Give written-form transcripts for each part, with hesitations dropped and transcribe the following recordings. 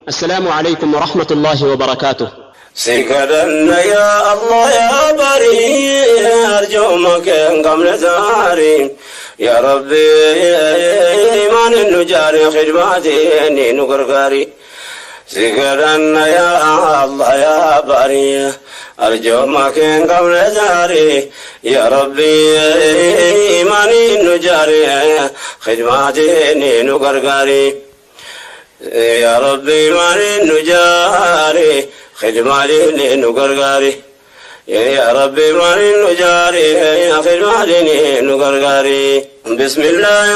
السلام عليكم ورحمة الله وبركاته. Si kadhanna yaa Allah yaa barii, arjooma kee hin qabne daarii. Yaa Rabbi, iimaanin nu jaari, khidmaatiin nu gargaari. Si kadhanna yaa Allah yaa barii, arjooma kee hin qabne daarii. Yaa Rabbi, iimaanin nu jaari, khidmaatiin nu gargaari. Yaa Rabbi, iimaanin nu jaari, khidmaatiin nu gargaari. Yaa Rabbi, iimaanin nu jaari, khidmaatiin nu gargaari. Bismillaahi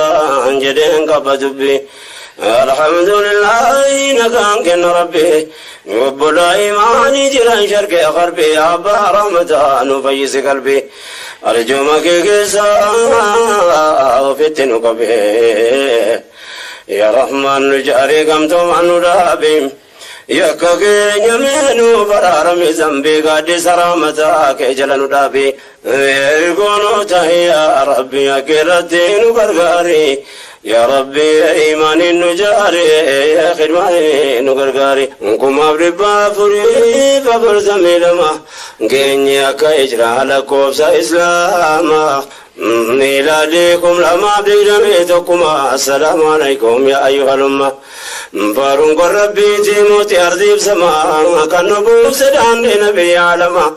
Rahmaan jedheen qaba dubbi. Alhamdulillahi, nagaan kenna Rabbi. Obbolaa imaanii jiran sharqee qarbii, abbaa rahmataa nu fayyisi qalbii. Arjuma kee keessa ofitti nu qabee. Yaa Rahmaan, nu jaarii, gamtoomaan nu dhaabi. Yakka keenya mee nu baraarami, zambii gaaddisa rahmataa kee jala nu dhaabi. Ergoonoo tahi yaa Rabbi, akka irratti nu gargaari. Yaa Rabbi, imaaniin nu jaari, khidmaaniin nu gargaari. 1442 geenye akka ijraa lakkoofsa Islaamaa. Miilaadii 2021. Assalaamu alaikum yaa ayyuhal umma. Faaruun kun Rabbiiti, mootii ardiif samaa, kan nu buuse daandii nabii alamaa.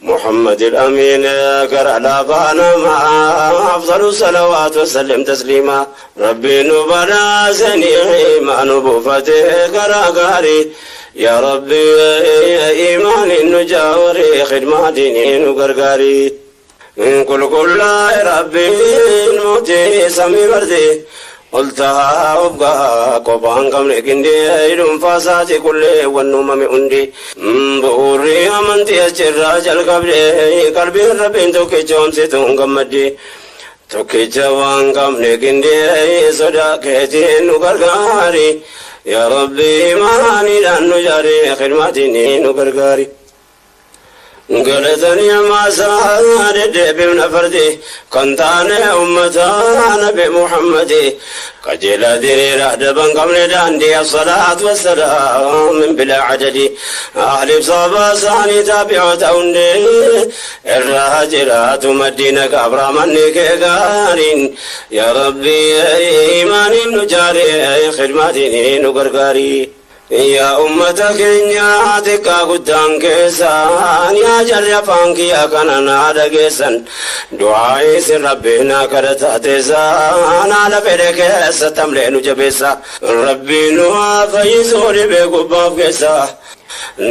محمد الأمين كرا لا ما أفضل الصلوات وسلم تسليما. ربي نبلا سني ما نبوفته كرا غاري. يا ربي، إيمان نجاوري، خدمة ديني نغرغاري. كل كل ربي موتي سمي بردي قلتها وابقى قبان قمل كندي dhuunfaasaati kullee wannuumame hundi bu'uurri amantii achirraa jalqabde. Qalbiin Rabbiin tokkicha homsituun gammaddi, tokkicha waan qabne qindee sodaa keetiin nu gargaari. Yaa Rabbi, imaaniidhaan nu jaari, khidmaatiin nu gargaari. Galatanii amaasaa deddeebifna fardi kan taane ummata Nabi Muhammadi, qajeelaa diriiraa daban qabne daandii. Assalaatu wassalaam min bilaa adadi ahliif sabaa isaanii taabi'oota hundee irraa jiraatu maddiina qabraamanni kee gaariin. Yaa Rabbi, imaaniin nu jaari, khidmaatiin nu gargaari. Yaa ummata keenya xiqqaa guddaan keessan, yaa jarri afaan kiyyaa kana naa dhageessan, du'aa isin Rabbii naa kadhataa teessan, haala fedhe keessa tamlee nu jabeessa. Rabbii nu haa fayyisuu dhibee gubbaaf keessa.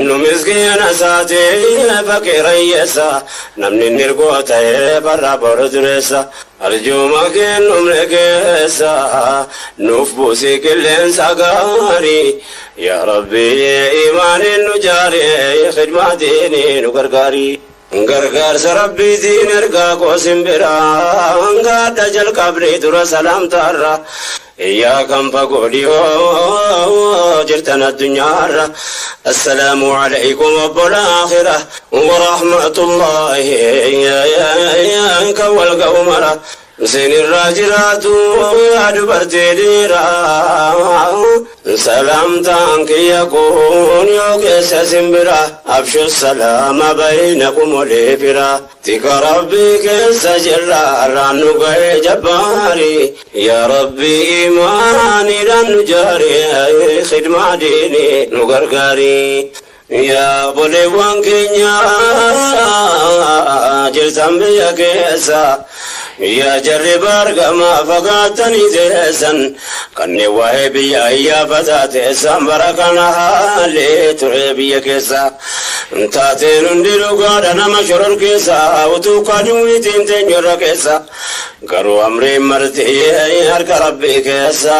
Nu miskiina isaatii faqiira hiyyeessa, namni nirgoo ta'ee barraa boru dureessa. Arjuma kennumne keessa nuuf buusii qilleensa gaarii. Yaa Rabbi, imaaniin nu jaari, khidmaatiin nu gargaari. Gargaarsa Rabbiitiin ergaa koo biraa gaadha jalqabne dura salaamtaarra. Yaa kan fagoo dhiyoo jirtan addunyaarra. Assalaamu alaykum obbola aakhira warahmatullaahi kan wal ga'u mara. Isinirraa jiraatu yaa dubartii dhiiraa. Salaamtaan kiyya kun yoo keessa simbira. Afshu salaama baynakum walii bira. Tika Rabbii keessa jirra irraan nu ga'ee jabbaari. Yaa Rabbi, imaaniidhaan nu jaari, khidmaa diinii nu gargaari. Yaa obboleewwan keenya jirtan biyya keessa. Yaa jarri baargamaa fagaatanii teessan, kanneen waa'ee biyya iyyaafataa teessan, bara kana haalli ture biyya keessa. Taateen hundi dhugaadha, nama shoror keessa utuu kaduwiitiin teenyurra keessa. Garuu amriin marti harka Rabbii keessa,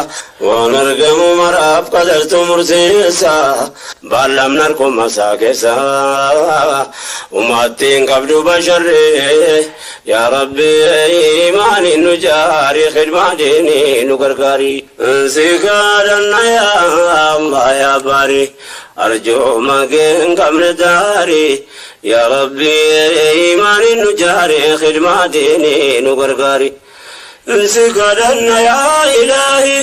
waan argamu maraaf qadartu murteessa. Baallamni harkuma isaa keessa umattiin qabdu basharree. Yaa Rabbi, imaaniin nu jaari, khidmaatiin nu gargaari. Si kadhanna yaa Allah yaa baari, arjooma kee hin qabne daari. Yaa Rabbi, imaaniin nu jaari, khidmaatiin nu gargaari. Si kadhanna yaa Ilaahi.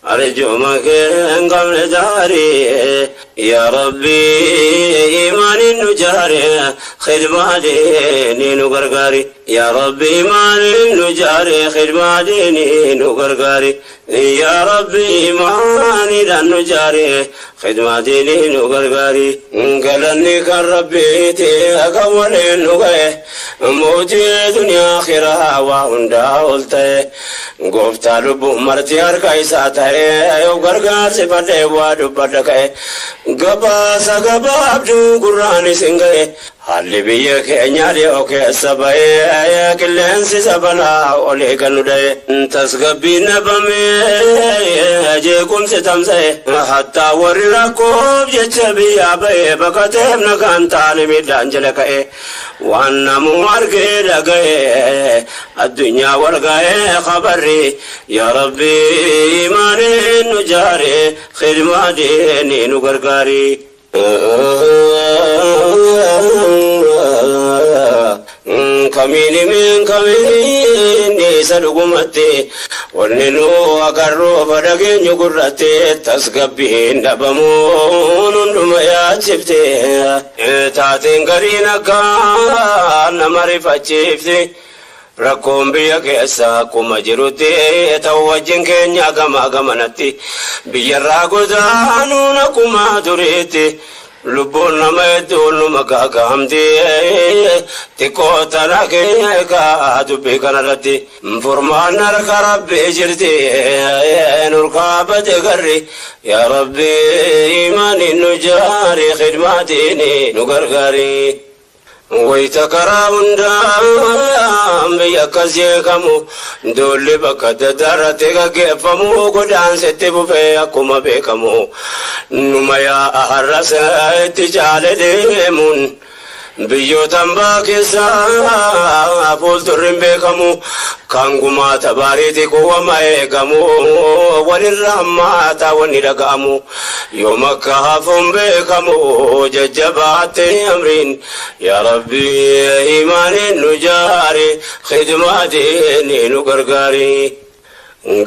Arjuma kee hin qabne daarii yaa Rabbi imaaniin nu jaare khidmaa diinii nu gargaari yaa Rabbi imaaniin nu jaare khidmaa diinii nu gargaari yaa Rabbi imaaniidhaan nu jaare khidmaa diinii nu gargaari galanni kan Rabbiiti akka waliin nu ga'e mootii duniyaa akhiraa waa hundaa ol ta'e gooftaa lubbuu marti harka isaa ta'e yoo gargaarsifadhee waa dubbadha ka'e gabaasa gabaabduu gurraan isin ga'e haalli biyya keenyaa dhiyoo keessa ba'ee qilleensi sabalaa olii kan nu dha'e tasgabbiin dhabamee jeequmsi tamsa'e hattaa warri rakkoof jecha biyyaa ba'e baqateef nagaan taane miidhaan jala ka'e waan namuu argee dhaga'e addunyaa wal ga'ee khabarri yaa Rabbi imaaniin nu jaare khidmaa diinii nu gargaari. Kamiini min kamiini isa dhugumatti wanni nu agarru fadhageenyu gurratti tasgabbiin dhabamuun hunduma yaachifte taateen gariin akka nama rifachiifte rakkoon biyya keessa akkuma jirutti ta'u wajjin keenya gama gamanatti biyyarraa godaanuun akkuma duriitti lubbuun nama hedduun numa gaagahamti xiqqoo tana keekaa dubbii kanarratti furmaan harka Rabbii jirti nurkaa bade garri yaa Rabbi imaaniin nu jaari khidmaatiin nu gargaari. Wayita karaa hundaan biyya akkas jeeqamu duulli bakka adda addaa irratti gaggeeffamu godaansitti bufee akkuma beekamu numa yaa'a har'as itti caale deemuun biyyoota hambaa keessaa fuuldurri hin beekamu kan gumaata baariiti kuwama eegamu walirra hammaata wanni dhaga'amu yoom akka hafuun beekamu jajjabaatte amriin yaa Rabbi imaaniin nu jaari khidmaa diinii nu gargaari.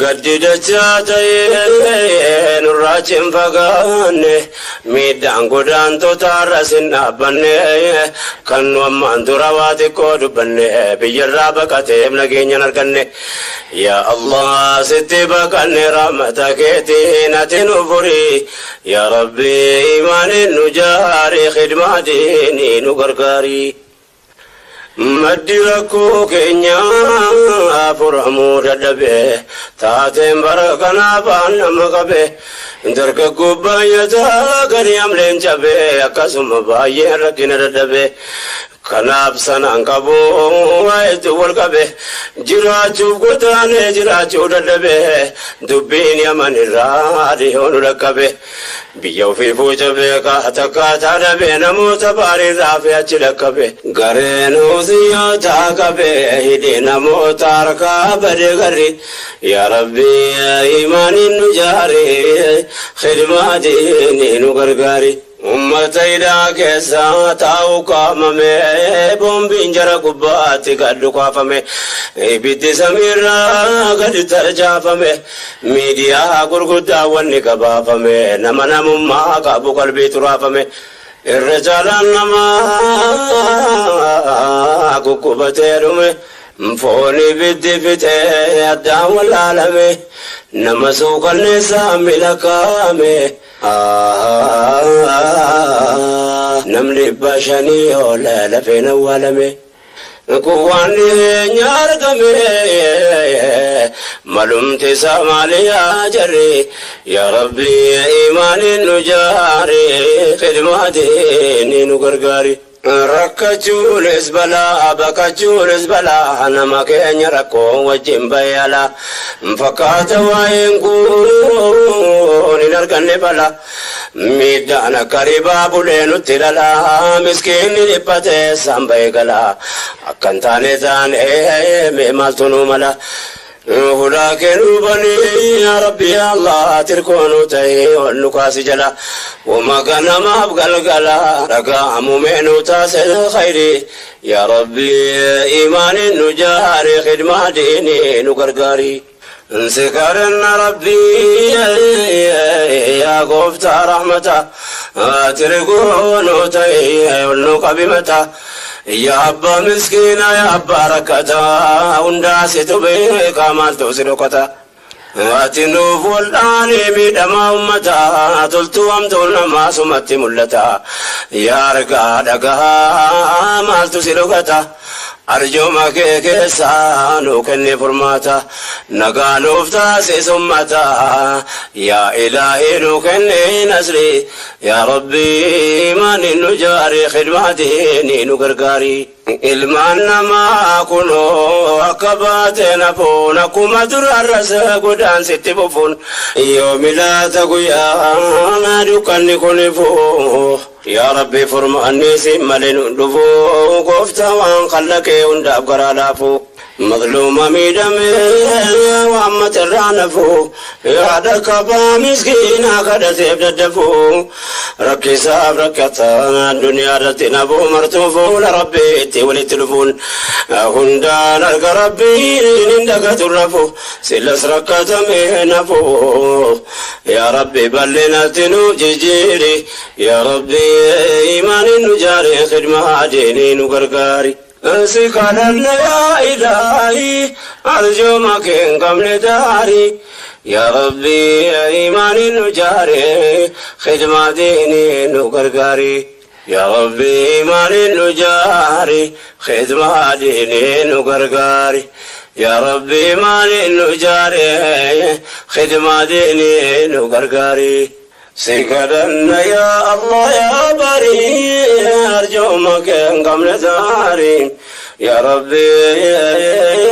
Gaddi dachaa ta'ee nurraa hin fagaanne miidhaan godaantota irras hin dhaabbanne kan nu ammaan dura waa xiqqoo dubbanne biyyarraa baqateef nageenya hin arganne yaa Allah sitti baqanne rahmata keetiin ati nu furi yaa Rabbi imaaniin nu jaari khidmaa diinii nu gargaari. Maddi rakkoo keenyaa furamuu dadhabe taateen bara kanaaf nama qabe dargaggoo baay'ataa gadi amleen cabe akkasuma baay'een rakkina dadhabe kanaaf sanaan qabu waa hedduu wal qabe jiraachuuf godaanee jiraachuu dadhabe dubbiin Yaman irraa dhiyoo nu dhaqqabe biyya ofii fuuca beekaa takkaataa dhabe namoota baariirraa fi achi dhaqqabe gareen husiyyootaa qabe hidhee namoota harkaa bade garri yaa Rabbi imaaniin nu jaari khidmaa diinii nu gargaari. Ummata hidhaa keessa taa'u qaamame boombiin jara gubbaatti gad dhukaafame ibiddi samiirraa gadi tarcaafame miidiyaa gurguddaa wanni gabaafame nama namummaa qabu qalbii turaafame irra caalaan namaa guggubatee dhume foon ibiddi fixee addaan wallaalame nama suukanneessaa milakaame. Namni 500 ol lafeen awwaalame kun waan dhiyeenya argame malumti isaa maali yaa jarri yaa Rabbi imaaniin nu jaari khidmaa diinii nu gargaari. Rakkachuunis balaa baqachuunis balaa nama keenya rakkoo wajjin bayyala fakkaata waa'een kun hin arganne bala miidhaan akka ribaa bulee nutti lala miskiinni dhiphatee isaan ba'ee gala akka hin taane taane mee maaltu nu mala. Hulaa kennuu banii yaa Rabbi yaa Allah tirkoonuu ta'ee ol nu kaasi jala wama ganamaaf galgala dhaga'amu meenuu taasise khayri yaa Rabbi imaaniin nu jaari khidmaa diinii nu gargaari. سكرنا ربي يا قفت رحمته أتركون تي بمتى يا أبا مسكينة يا أبا ركتا ونداسي تبيك ما توسلكتا واتنوف والآني ميدما أمتا تلتو أمتون ما سمت ملتا يا رقا دقا ما توسلكتا أرجو ما كيسانو كني فرماتا نقالو فتاسي سمتا يا إلهي نكني نسري يا ربي ما نجاري خدماتي نقرقاري ilmaan namaa kunoo akka baate nafuun akkuma durarras godaan sitti fufuun yoo milaata guyyaa dukkanni kun ifuu yaa rabbi furmaanni si malee nu dhufuu gooftaa waan qallaqee hundaaf garaa laafuu مظلومة ميدمي وعمة الرعنفو يا دكبا مسكينة قد سيف ددفو ركي ساب ركتا الدنيا رتنا بو مرتوفو لربي تولي تلفون هندان القربي نندك ترفو سلس ركتا مهنفو يا ربي بلنا تنو جيجيري يا ربي إيمان نجاري خدمة ديني نقرقاري سكننا يا إلهي أرجو ما كن قبل داري يا ربي إيمان نجاري خدمة ديني نقرقاري يا ربي إيمان نجاري خدمة ديني نقرقاري يا ربي إيمان نجاري خدمة ديني نقرقاري سكرنا يا الله يا بري أرجو ما كان قبل داري يا ربي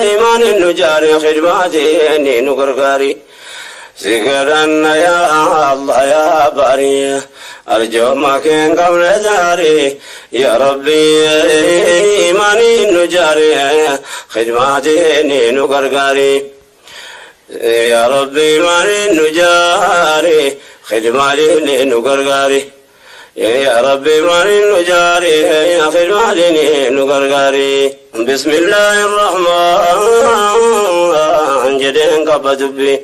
إيمان النجاري خدماتي إني نقرقاري سكرنا يا الله يا بري أرجو ما كان قبل داري يا ربي إيمان النجاري خدماتي إني نقرقاري يا ربي إيمان النجاري خدمة نقرقاري يا ربي ماني نجاري يا خدمة نقرقاري بسم الله الرحمن جدين قبضبي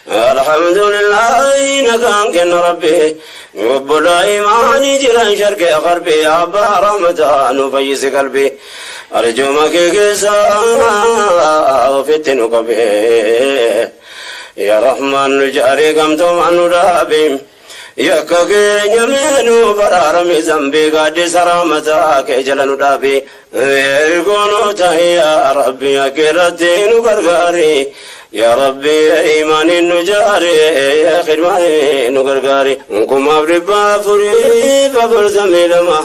الحمد لله نكان ربي رب الإيمان جران شرق غربي أبا رمضان فيس قلبي أرجو مكيسا فتن قبي يا رحمن نجاري قمتم عن رابي يا كغير يمينو برارمي ذنبي قد سرامتك جلن رابي يكونوا يا ربي يا كردين وقرقاري يا ربي إيمان النجاري يا خدمة نقرقاري كم أبربا فري فبرزمي لما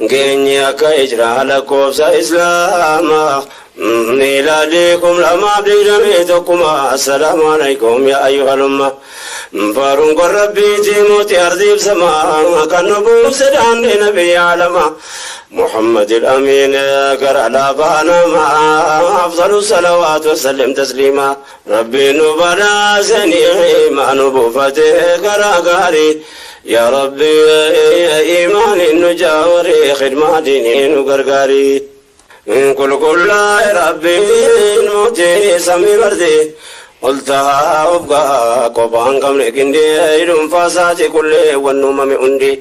كينيا كإجرا لكوبس إسلاما ميلادكم لما بجميتكم السلام عليكم يا أيها الأمة فارون ربي تيموتي أرضي بسماء كان سدان لنبي عالما محمد الأمين قرأ لابانا مع أفضل الصلوات وسلم تسليما ربي نبلا سني ما نبوفته قرأ قاري يا ربي إيمان النجاري خدمة ديني نقرقاري كل كل ربي الموتي سمي بردي قلتها أبقى قبان قبل كندي فاساتي كل والنوم مئندي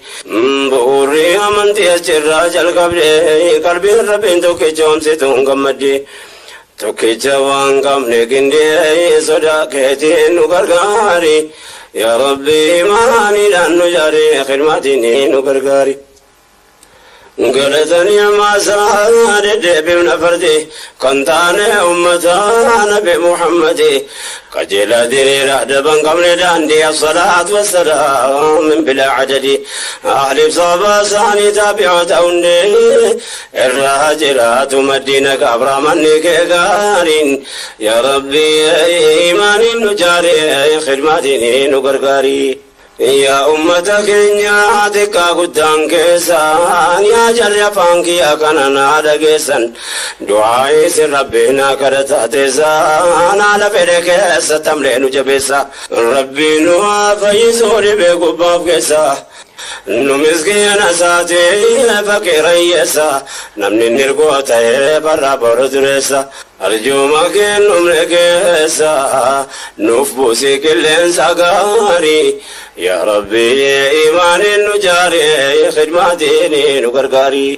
بوري أمنتي أجر قبل قلبي ربي توكي جوم ستون قمدي توكي جوان قبل كندي صداقتي نقرقاري يا ربي ماني لأن جاري خدمتي نقرقاري قلتني ما سارد بمن فردي كنتان أمتان بمحمد قجل دري رهدبا قبل داندي الصلاة والسلام من بلا عدد أهل بصابة ساني تابعة أوندي الراجلات مدينة كبرى مني كغارين يا ربي إيمان نجاري خدمتي نقرقاري Yaa ummata keenya xiqqaa guddaan keessan, yaa jarri afaan kiyyaa kana naa dhageessan, du'aa isin Rabbii naa kadhataa teessan, haala fedhe keessa tamlee nu jabeessa. Rabbii nu haa fayyisuu dhibee gubbaaf keessa. Nu miskiina isaati faqiira hiyyeessa, namni nirgoo ta'ee barraa boru dureessa. Arjuma kennumne keessa nuuf buusii qilleensa gaarii. Yaa Rabbi, imaaniin nu jaaree, khidmaatiin nu gargaarii.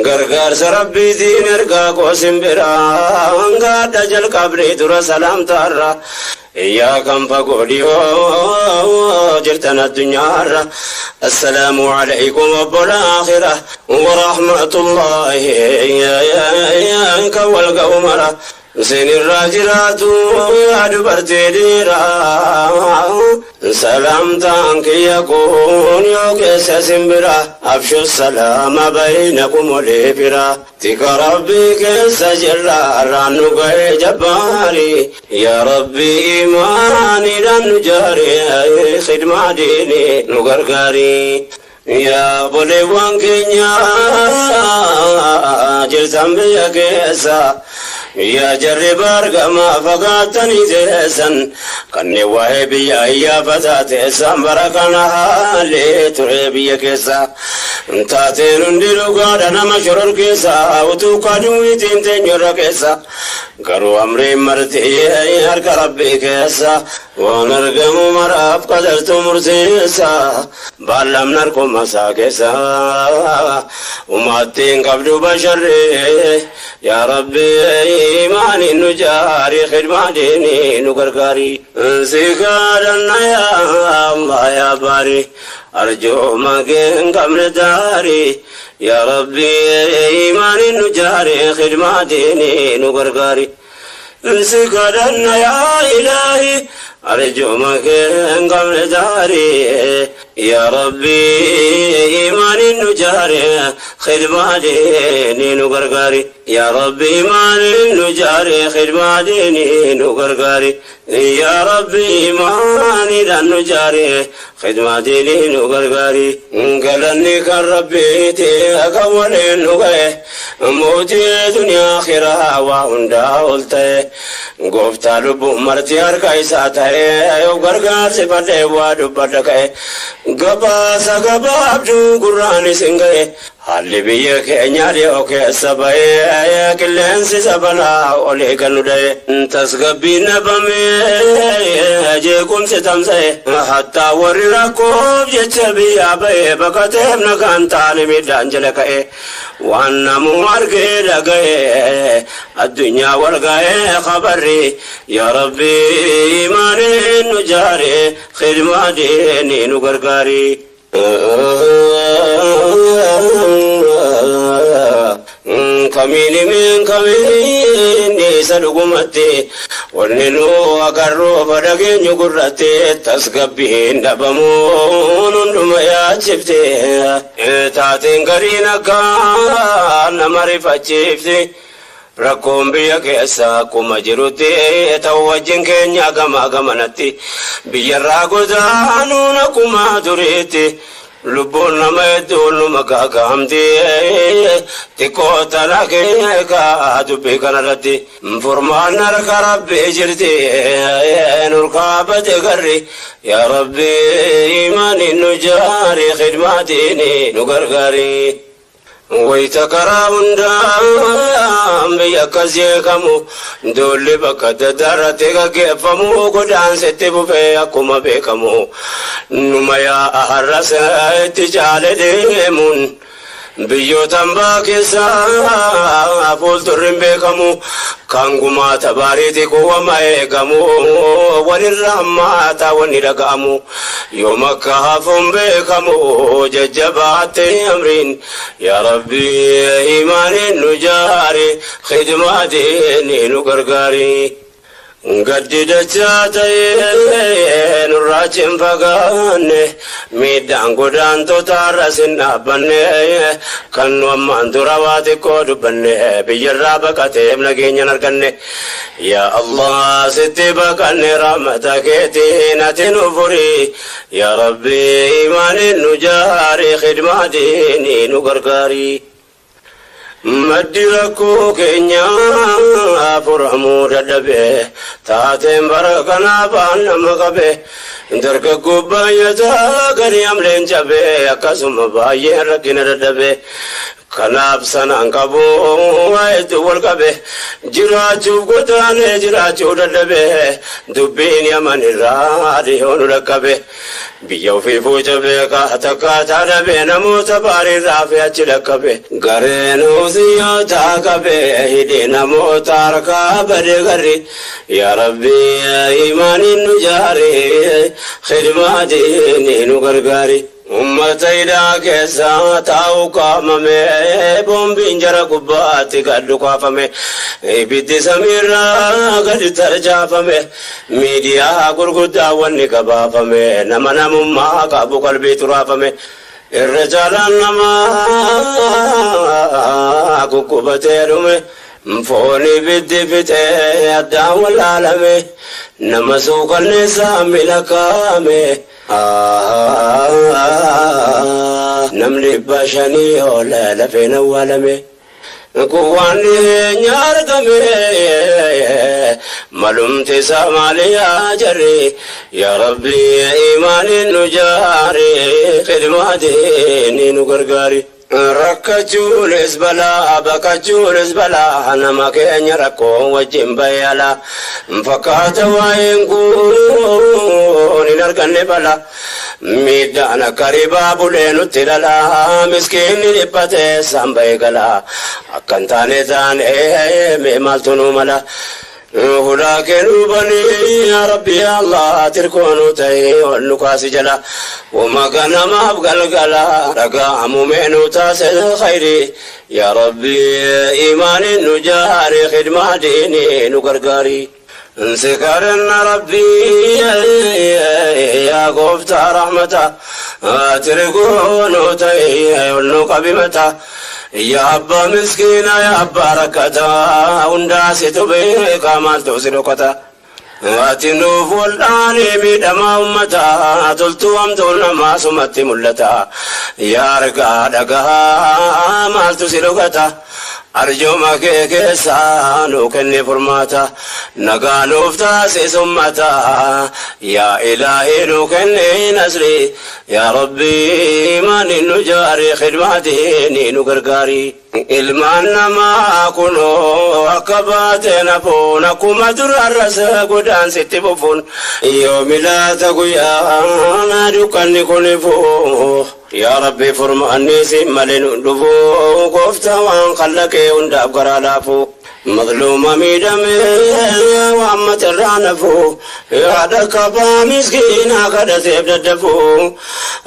Gargaarsa Rabbiitiin ergaa koo simbiraan gaadha, jalqabnee dura salaamtaarra. Yaa kan fagoo dhiyoo jirtan addunyaarra. Assalaamu alaykum obbola aakhira warahmatullaahi kan wal ga'u mara. Isinirraa jiraatu yaa dubartii dhiiraa. Salaamtaan kiyya kun yoo keessa simbira. Afshu salaama baynakum walii fira. Tika Rabbii keessa jirra, irraan nu ga'ee jabbaari. Yaa Rabbi, imaaniidhaan nu jaari, khidmaa diinii nu gargaari. Yaa obboleewwan keenya jirtan biyya keessa. Yaa jarri baargamaa fagaattanii teessan, kanneen waa'ee biyya iyyaafataa teessan, bara kana haalli ture biyya keessa. Taateen hundi dhugaadha nama shoror keessa, utuu kaduwiitiin teenyurra keessa. Garuu amriin marti harka Rabbii keessa, waan argamu maraaf qadartu murteessa. Baallamni harkuma isaa keessa, umaattiin qabdu basharree. Yaa Rabbi, imaaniin nu jaari, khidmaa diinii nu gargaari. Si kadhanna yaa Allah, yaa baari, arjooma kee hin qabne daari. Yaa Rabbi, imaaniin nu jaari, khidmaa diinii nu gargaari. Si kadhanna yaa Ilaahi, arjooma kee hin qabne daari. Yaa Rabbi, imaaniin nu jaari, khidmaa diinii nu gargaari. Yaa Rabbi, imaaniin nu jaari, khidmaa diinii nu gargaari. Yaa Rabbi, imaaniidhaan nu jaari, khidmaa diinii nu gargaari. Galanni kan Rabbiiti kan waliin nu ga'e, mootii duniyaa akhiraa waa hundaa ol ta'e, gooftaa lubbuu marti harka isaa ta'e, yoo gargaarsifadhee waa dubbadha ka'e, gabaasa gabaabduu gurraan isin ga'e. Haalli biyya keenyaa dhiyoo keessa ba'ee, qilleensi sabalaa olii kan nu dha'e, tasgabbiin dhabamee jeequmsi tamsa'e, hattaa warri rakkoof jecha biyyaa ba'e baqateef nagaan taane miidhaan jala ka'e, waan namuu argee dhaga'e addunyaa wal ga'ee khabarri. Yaa Rabbi, imaaniin nu jaare, khidmaa diinii nu gargaari. Kamiin min kamiin isa dhugumatti wanni nu agarru dhageenyu gurratti, tasgabbiin dhabamuun hunduma yaachifte, taateen gariin akka nama rifachiifte. Rakkoon biyya keessa akkuma jirutti ta'u, wajjin keenya gama gamanatti biyyarraa godaanuun akkuma duriitti, lubbuun nama hedduun numa gaagaamti. Xiqqoo tana keeka dubbii kanarratti furmaan harka Rabbii jirti, nurkaa bade garri. Yaa Rabbi, imaaniin nu jaari, khidmaatiin nu gargaari. Wayita karaa hundaan biyya akkas jeeqamu, duulli bakka adda addaa irratti gaggeeffamu, godaansitti bufee akkuma beekamu, numa yaa'a har'as itti caale deemuun, biyyoota hambaa keessaa fuuldurri hin beekamu, kan gumaata baariiti kuwwama eegamu, walirra hammaataa wanni dhaga'amu, yoom akka hafuun beekamu jajjabaatte amriin. Yaa Rabbi, imaaniin nu jaari, khidmaatiin nu gargaari. Gaddi dachaa ta'ee nurraa hin fagaanne, Miidhaan godaantota har'as hin dhaabbanne kan nu ammaan dura waa xiqqoo dubbanne biyyarraa baqateef nageenya hin arganne. Yaa Allah, sitti baqanne, rahmata keetiin ati nu furi. Yaa Rabbi, imaaniin nu jaari, khidmaa diinii nu gargaari. Maddi rakkoo keenyaa furamuu dadhabe, taateen bara kanaa baan nama qabe. Dargaggoo baay'ataa gadi amleen cabe, akkasuma baay'een rakkina dadhabe. Kanaaf sanaan qabu waa hedduu wal qabe, jiraachuuf godaanee jiraachuu dadhabe. Dubbiin Yaman irraa dhiyoo nu dhaqqabe, biyya ofii fuucabee takkaataa dhabe, namoota baariirraa fi achi dhaqqabe. Gareen husiyoota qabe hidhee namoota harkaa bade garri. Yaa Rabbi, imaaniin nu jaari, khidmaa diinii nu gargaari. Ummata hidhaa keessa taa'u qaamame, boombiin jara gubbaatti gad dhukaafame, ibiddi samiirraa gadi tarjaafame, miidiyaa gurguddaa wanni gabaafame, nama namummaa qabu qalbii turaafame. Irra caalaan namaa guggubatee dhume, foon ibiddi fixee addaan wallaalame, nama suukanneessaa milakaame. Namni 500 ol lafeen awwaalame. Kun waan dhiyeenya argame, malumti isaa maali yaa jarri? Yaa Rabbi, imaaniin nu jaari, khidmaa diinii nu gargaari. Rakkachuunis balaa, baqachuunis balaa, nama keenya rakkoo wajjin bayala. Fakkaata waa'een kun hin arganne bala. Miidhaan akka ribaa bulee nutti dhala, miskiinni dhiphatee isaan bahee gala. Akkan taane taane, mee maaltu nu mala? Hulaa kennuu banii, yaa Rabbi, yaa Allah, tirkoonuu ta'ee ol nu kaasi jala. Wama ganamaaf galgala dhaga'amu meenuu taasise khayri. Yaa Rabbi, imaaniin nu jaari, khidmaa diinii nu gargaari. Si kadhanna Rabbi, yaa gooftaa rahmata, tirkoonuu ta'ee ol nu qabi mata. Yaa abbaa miskiina, yaa abbaa rakkataa, hundaa situ beekaa, maaltu si dhokata? Ati nuuf wal'aanee miidhamaa uummataa, toltuu hamtuun namaa sumatti mul'ata. Yaa argaa dhagahaa, maaltu si dhokata? Arjooma kee keessaa nuu kenni furmaata, nagaa nuuf taasisi ummata. Yaa Ilaahii, nuu kenni nasri. Yaa Rabbi, imaaniin nu jaari, khidmaa diinii nu gargaari. Ilmaan namaa kunoo akka baatee nafuun akkuma durarras godaansitti fufuun, yoo milaata guyyaa dukkanni kun ifuu. Yaa Rabbi, furmaanni si malee nu dhufu, gooftaa waan kallaqee hundaaf garaa laafu. Mazluuma miidhamee waan matarraa nafu, yaada qabaa miskiinaa kadhateef daddafu,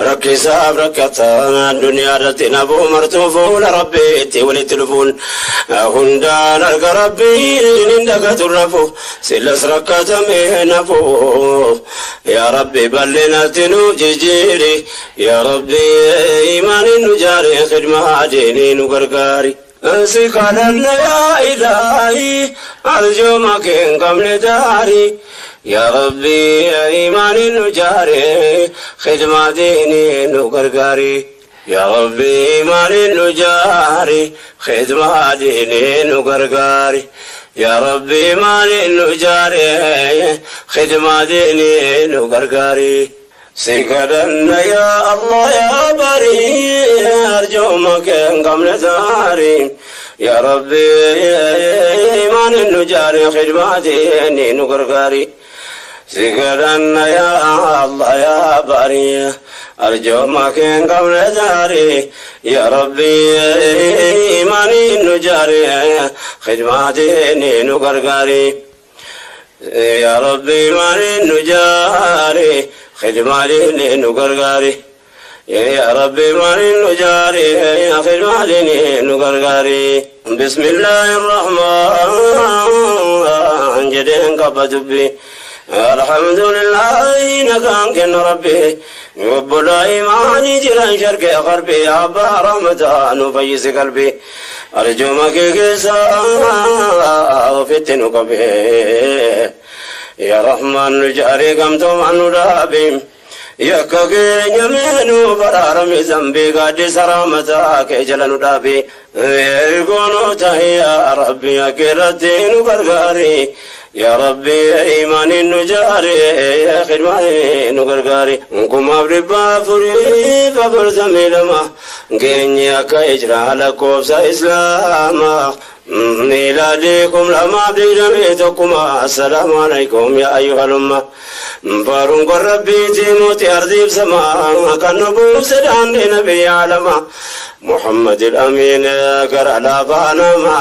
rakkisaaf rakkataa addunyaa irratti nafu, martuu fuula Rabbiitti walitti dhufuun hundaan arga Rabbiin hin dagatu rafu, silas rakkatamee nafu. Yaa Rabbi, bal'inatti nu jijjiiri. Yaa Rabbi, imaaniin nu jaari, khidmaa diinii nu gargaari. Si kadhanna yaa Ilaahi, arjooma kee hin qabne daari. Yaa Rabbi, imaaniin nu jaari, khidmaa diinii nu gargaari. Yaa Rabbi, imaaniin nu jaari, khidmaa diinii nu gargaari. Yaa Rabbi, imaaniin nu jaari, khidmaa diinii nu gargaari. Si kadhanna yaa Allah, yaa barii, arjooma kee hin qabne daari. Yaa Rabbi, imaaniin nu jaari, khidmaa diinii nu gargaari. Si kadhanna yaa Allah, yaa barii, arjooma kee hin qabne daari. Yaa Rabbi, imaaniin nu jaari, khidmaa diinii nu gargaari. Yaa Rabbi, imaaniin nu jaari, khidmaa diinii nu gargaari. Yaa Rabbi, imaaniin nu jaari, khidmaa diinii nu gargaari. Bismillaahi Rahmaan jedheen qaba dubbi. Alhamdulillahi, nagaan kenna Rabbi. Obbolaa imaanii jiran sharqee qarbii abbaa rahmataa nu fayyisi qalbii. Arjuma kee keessa ofitti nu qabee. Yaa Rahmaan nu jaarii gamtoomaan nu dhaabii. Yakka keenya meenuu baraarami zambii gaaddisa rahmataa kee jala nu dhaabii. Ergoonoo ta'i yaa Rabbi akka irratti nu gargaari. Yaa Rabbi imaaniin nu jaari khidmaanii nu gargaari. 1442 geenye akka ijraa lakkoofsa Islaamaa. ميلادي 2021 السلام عليكم يا أيها الأمة فارون ربي تيموتي أرضي بسماء كان نبو سدان نبي عالما محمد الأمين قرأ لا مع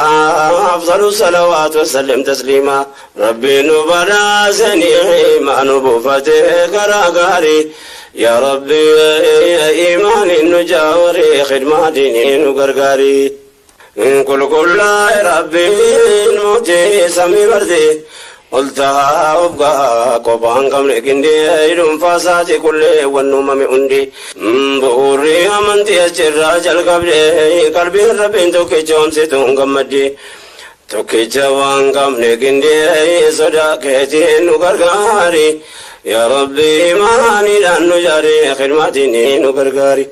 أفضل الصلوات وسلم تسليما ربي نبلا سني ما نبو فتح قرأ قاري يا ربي إيمان نجاوري خدمة ديني نقرقاري كل كل ربي الموتي سمي بردي قلتها أبقى قبان قمل كندي إلهم فاساتي كل والنوم مئندي بوري أمنتي أجر قبلي قلبي ربي توكي جون ستون قمدي توكي جوان قمل كندي صداقتي نقرقاري يا ربي ماني لأنه جاري خدمتي نقرقاري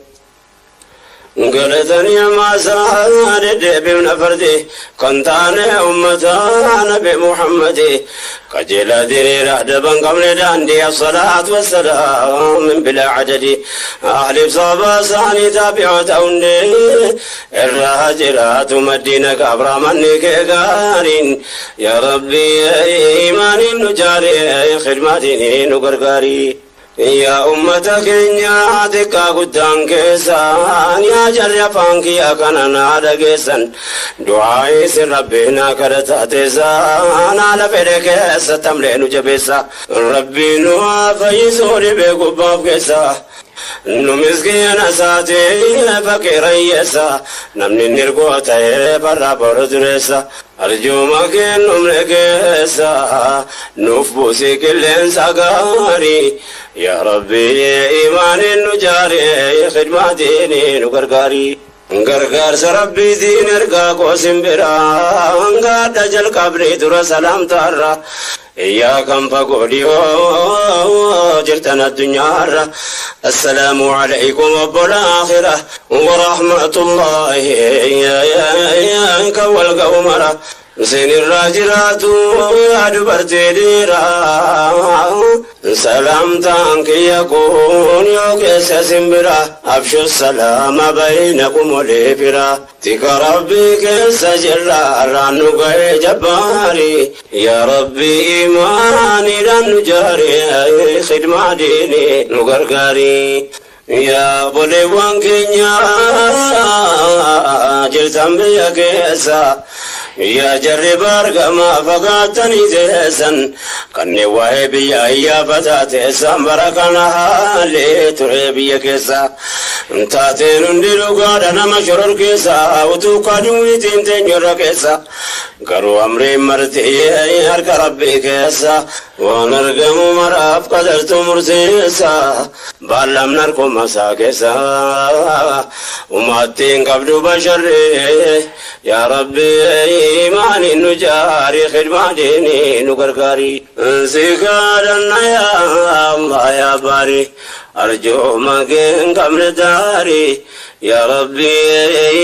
قلتني ما سارد بمن فردي كنت أنا أمتا نبي محمد قجل ديري رهدبا قبل داندي الصلاة والسلام من بلا عدد أهل بصابة ساني تابعة أوندي الراجلات مدينة كبرى منك قارين يا ربي إيمان نجاري خدمتي نقرقاري يا أمتك إن تكا قدام كيسان يا جر فانك يا كنانا دقيسان دعائي سر ربنا كرتا تيسان على فريك ستملين جبيسا ربي نوا فيسوري بقباب كيسا nu miskiina saatee fakirayyeessa namni nirgoo ta'ee barra boru dureessa arjuma kennumne keessa nuuf buusii qilleensa gaarii yaa rabbi imaaniin nu jaaree khidmaatiin nu gargaarii. Gargaarsa rabbiitiin ergaa koosin biraa hangaadha jalqabnee dura salaamtaarra yaa kan fagoo dhiyoo jirtan addunyaarra assalaamu alaykum obbola aakhira warahmatullaahi kan wal ga'u mara Sinirraa jiraatu yaa dubartii dhiiraa salaamtaan kiyya kun yoo keessa simbira abshu salaama baynakum walii fira tika rabbii keessa jirra irraan nu ga'ee jabbaari yaa rabbi imaaniidhaan nu jaari khidmaa diinii nu gargaari. Yaa boleewwan keenya jirtan biyya keessa yaa jarri baargamaa fagaatanii teessan kanneen waa'ee biyya ayyaafataa teessan bara kana haalee ture biyya keessa taateen hundi dhugaadha nama shoror keessa utuu kaduwiitiin teenyurra keessa garuu amriin marti harka rabbii keessa waan argamu maraaf qadartu murteessa baallamni harkuma isaa keessa uummattiin qabdu basharree yaa rabbi imaaniin nu jaari khidmaa diinii nu gargaari si kadhanna yaa Allah yaa baari arjooma kee hin qabne daari yaa rabbi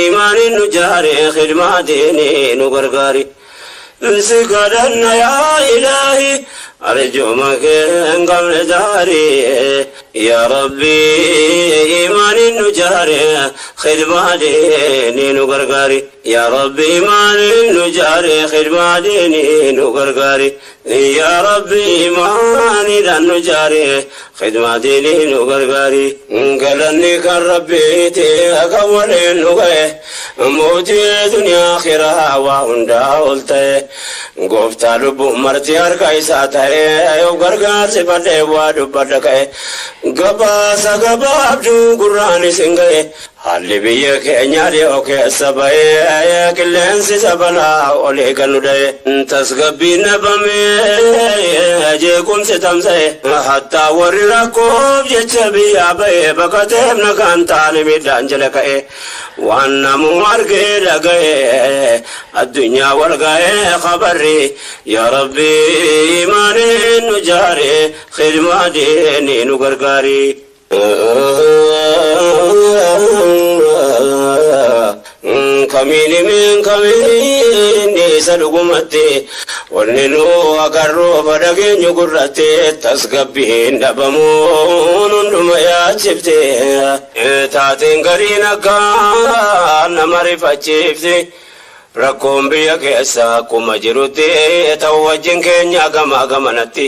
imaaniin nu jaari khidmaa diinii nu gargaari si kadhanna yaa ilaahi arjooma kee hin qabne daari yaa rabbi imaaniin nu jaari khidmaa diinii nu gargaari yaa rabbi imaaniin nu jaari khidmaa diinii nu gargaari yaa rabbi imaaniidhaan nu jaari khidmaa diinii nu gargaari galanni kan rabbiiti akka waliin nu ga'e mootii duniyaa akhiraa waa hundaa ol ta'e gooftaa lubbuu marti harka isaa ta'e yoo gargaarsi fadhee waa dubbadha ka'e gabaasa gabaabduu gurraan isin ga'e Haalli biyya keenya dhiyoo keessa ba'ee qilleensi sabalaa olii kan nu dha'e. Tasgabbiin dhabamee jeequmsi tamsa'e. Hattaa warri rakkoof jecha biyyaa ba'e baqateef nagaan taane miidhaan jala ka'e. Waan namuu argee dhaga'e addunyaa wal ga'ee khabarri. Yaa Rabbi imaaniin nu jaare khidmaa diinii nu gargaari. Kamiini min kamiini isa dhugumatti wanni nu agarru fadhageenyu gurratti tasgabbiin dhabamuun hunduma yaachifte taateen gariin akka nama rifachiifte. Rakkoon biyya keessa akkuma jirutti ta'u wajjin keenya gama gamanatti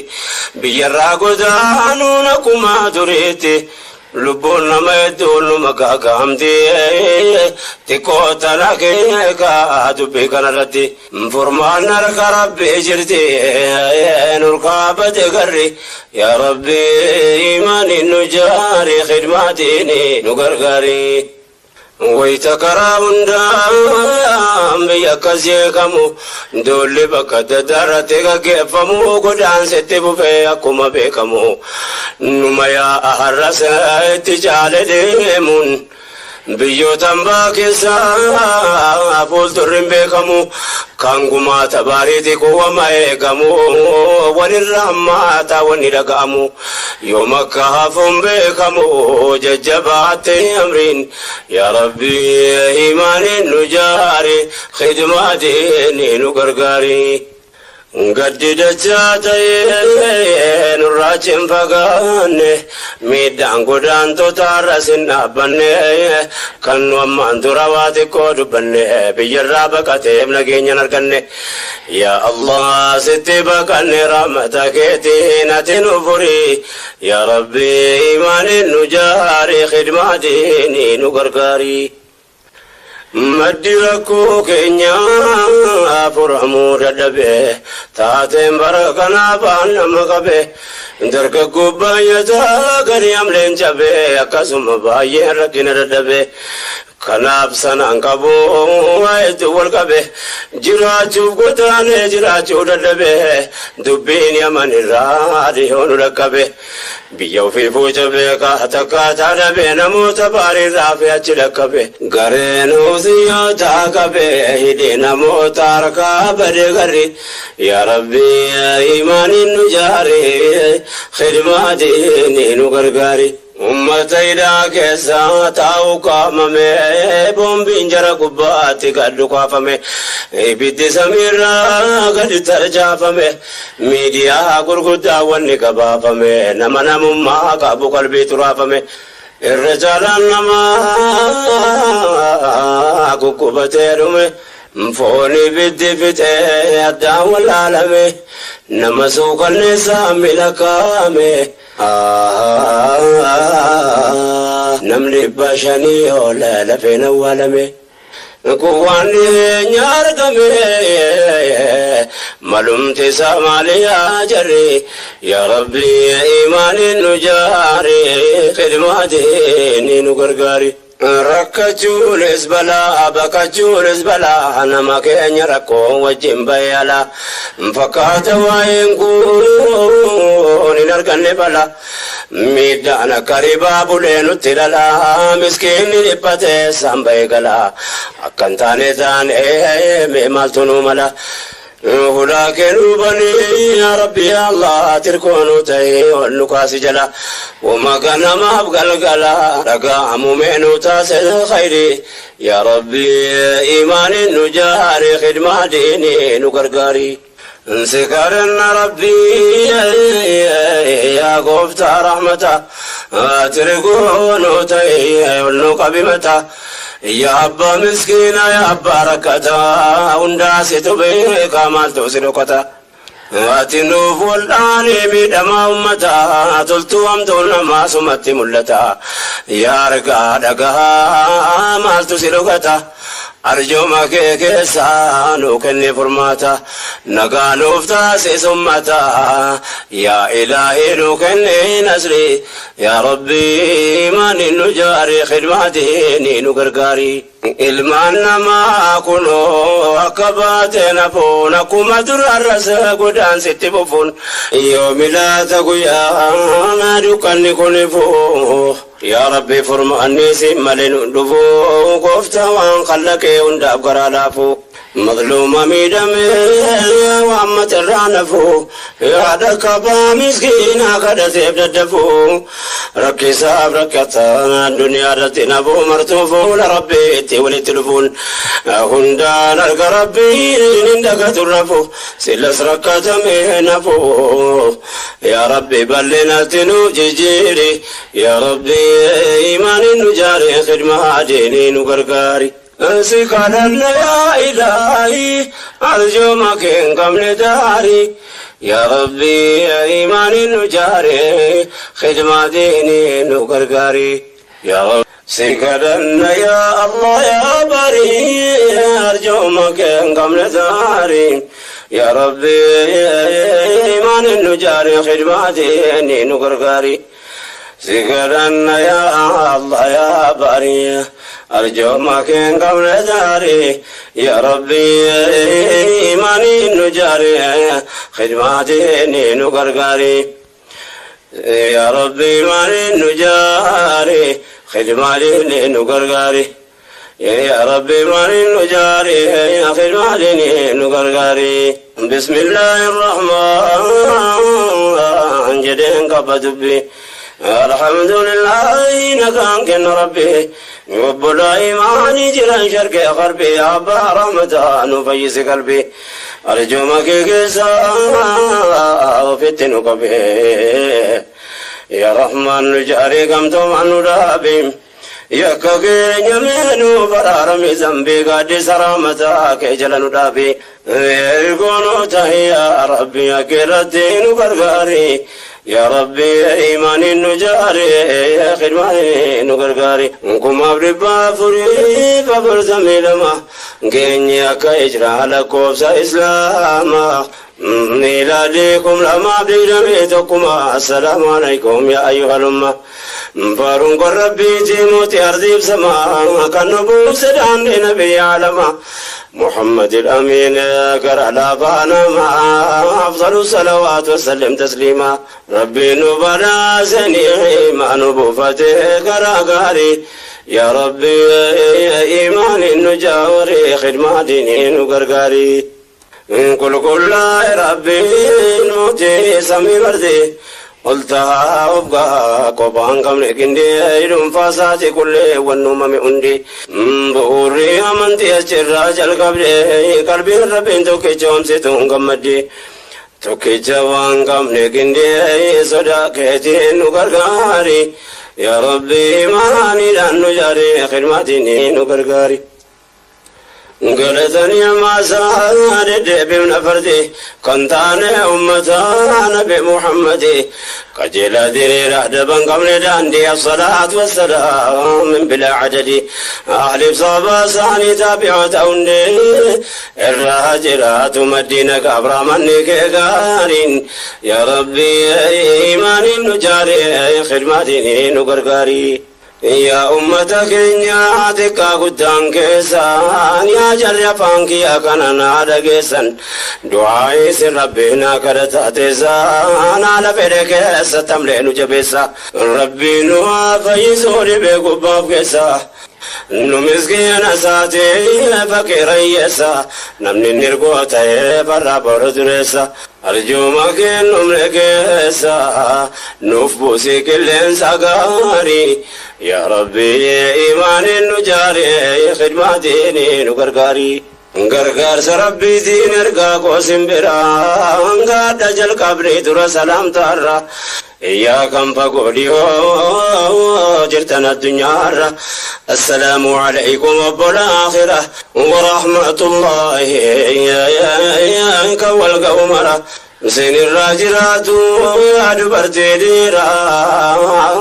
biyyarraa godaanuun akkuma duriitti lubbuun nama hedduun numa gaagaamti xiqqoo tana keeka dubbii kanarratti furmaan harka rabbii jirti nurkaa bate garri yaa rabbi imaaniin nu jaari khidmaatiin nu gargaari. Wayita karaa hundaan biyya akkas jeeqamu doolli bakka adda addaa irratti gaggeeffamu godaansitti bufee akkuma beekamu numa yaa'a har'as itti caale deemuun biyyoota hambaa keessaa fuuldurri hin beekamu kan gumaata baariiti kuwwama eegamu walirra hammaataa wanni dhaga'amu yoom akka hafuun beekamu jajjabaatte amriin yaa rabbi imaaniin nu jaari khidmaatiin nu gargaari. Gaddi dachaa ta'ee nurraa hin fagaanne miidhaan godaantota irras hin dhaabbanne kan nu ammaan dura waa xiqqoo dubbanne biyyarraa baqateef nageenya hin arganne. Yaa Allah sitti baqanne rahmata keetiin ati nu furi yaa Rabbi imaaniin nu jaari khidmaatiin nu gargaari. Maddi rakkoo keenyaa furamuu dadhabe taateen bara kanaaf nama qabe dargaggoo baay'ataa gadi hamleen cabe akkasuma baay'een rakkina dadhabe. Kanaaf sanaan qabu waa hedduu wal qabe jiraachuuf godaanee jiraachuu dadhabe dubbiin yaman irraa dhihoo nu dhaqqabe biyya ofii fuucha beekaa takkaataa dhabe namoota baariirraa fi achi dhaqqabe gareen husiyoota qabe hidhee namoota harkaa bade garri yaa Rabbi imaaniin nu jaari khidmaatiin nu gargaari. Ummata hidhaa keessa taa'u qaamame boombiin jara gubbaatti gad dhukaafame ibiddi samiirraa gadi tarjaafame miidiyaa gurguddaa wanni gabaafame nama namummaa qabu qalbii turaafame irra caalaan namaa guggubatee dhume foon ibiddi fixee addaan wallaalame nama suukanneessaa milakaame. Namni 500 ol lafeen awwaalame. Kun waan dhiyeenya argame malumti isaa maali yaa jarri yaa Rabbi imaaniin nu jaari khidmaatiin nu gargaari. Rakkachuunis balaa baqachuunis balaa nama keenya rakkoo wajjin bayyala fakkaata waa'een kun hin arganne bala miidhaan akka ribaa bulee nutti dhala miskiinni dhiphatee isaan ba'ee gala akka hin taane taane mee maaltu nu mala. Hulaa kennuu banii yaa Rabbi yaa Allah tirkoonuu ta'ee ol nu kaasi jala wama ganamaaf galgala dhaga'amu meenuu taasise khayri yaa Rabbi imaaniin nu jaari khidmaa diinii nu gargaari. Sikaranna Rabbi yaa gooftaa rahmata tirkoonuu ta'ee ol nu qabimata. Yaa abbaa miskiina yaa abbaa rakkataa hundaa situ beekaa maaltu si dhokata. Ati nuuf wal'aanee miidhamaa uummataa toltuu hamtuun namaa sumatti mul'ata. Yaa argaa dhagahaa maaltu si dhokata. Arjooma kee keessaa nuu kennee furmaata. Nagaa nuuf taasisi ummata. Yaa Ilaahii nu kenni nasri. Yaa Rabbi imaaniin nu jaari khidmaa diinii nu gargaari. Ilmaan namaa kunoo akka baateen hafuun akkuma durarras godaansitti fufuun yoomi laata guyyaa dukkanni kun ifu. Yaa Rabbi furmaanni siin malee nu dhufu gooftaa waan kallaqee hundaaf garaa laafu. Mazluuma miidhame waan matarraa nafu yaada qabaa miskiinaa kadhateef daddafu rakkisaaf rakkataa addunyaa irratti nafu martuu fuula rabbiitti walitti dhufuun hundaan arga rabbiin hin dagatu rafu silas rakkatame nafu yaa rabbi bal'inatti nu jijjiiri yaa rabbi imaaniin nu jaari khidmaa diinii nu gargaari. Si kadhanna yaa ilaahi arjooma kee hin qabne daari yaa rabbi imaaniin nu jaare khidmaa diinii nu gargaari yaa rabbi si kadhanna yaa Allah yaa bari arjooma kee hin qabne daari yaa rabbi imaaniin nu jaare khidmaa diinii nu gargaari. Si kadhanna yaa Allah yaa bari arjooma kee hin qabne daari yaa rabbi imaaniin nu jaare khidmaa diinii nu gargaari yaa rabbi imaaniin nu jaare khidmaa diinii nu gargaari yaa rabbi imaaniin nu jaare khidmaa diinii nu gargaari. Bismillahir Rahmaan jedheen qaba dubbi. Alhamdulillahi nagaan kenna rabbi obbolaa imaanii jiran sharqee qarbii abbaa rahmataa nu fayyisi qalbii arjooma kee keessa ofitti nu qabe yaa rahmaan nu jaarii gamtoomaan nu dhaabi yakka keenya mee nu baraarami zambii gaaddisa rahmataa kee jala nu dhaabi ergoonoo tahi yaa rabbi akka irratti nu gargaari. Yaa Rabbi imaaniin nu jaare khidmaan nu gargaari kumaaf dhibba afuriif afurtamii lama geenye akka ijraa lakkoofsa islaamaa miilaadii kum lamaaf digdamii tokkuma assalaamu alaikum yaa ayyuhal umma faaruun kun rabbiitii mootii ardiif samaa kan nu buuse daandii nabiyyi alamaa محمد الأمين قرأ لا ما أفضل الصلوات وسلم تسليما ربي نبلا سني ما نبوفته قرأ قاري يا ربي إيمان النجاوري خدمة ديني نقرقاري كل كل ربي الموتي سمي بردي قلتها وابقى قبان قمل كندي فاساتي كل والنوم مئندي بوري أمنتي أجر القبر قلبي ربين توكي جوم قمدي توكي جوان قمل كندي صداقتي نقرقاري يا ربي ماني لأنه جاري خدمتي نقرقاري قلتني ما سادد بمن فردي كنتان أمتان بمحمد قجل دري رهدبا قبل داندي الصلاة والسلام من بلا عدد أهل صبا ساني تابعة أوندي الراجلات مدينة قبر مني كغارين يا ربي إيمان نجاري خدمتي نقرقاري يا أمة كينيا تكا قدان كيسان يا جر فانكي يا كنانا دقيسان دعائي سر ربنا كرتا تيسان على فريك ستملين جبسا ربي نوا فيسوري بقباب كيسا nu miskiina isaatii faqiira hiyyeessa namni inni ergoo ta'ee barraa boru dureessa arjuma kennumne keessa nuuf buusii qilleensa gaarii yaa rabbi imaaniin nu jaarii khidmaatiin nu gargaarii. Gargaarsa rabbiitiin ergaa koo biraa gaadha jalqabni dura salaamtaarra iyyaa kan fagoo dhiyoo jirtan addunyaarra assalaamu alaykum obbola aakhira warahmatullaahi kan wal ga'u mara Sinirraa jiraatu dubartii dhiiraa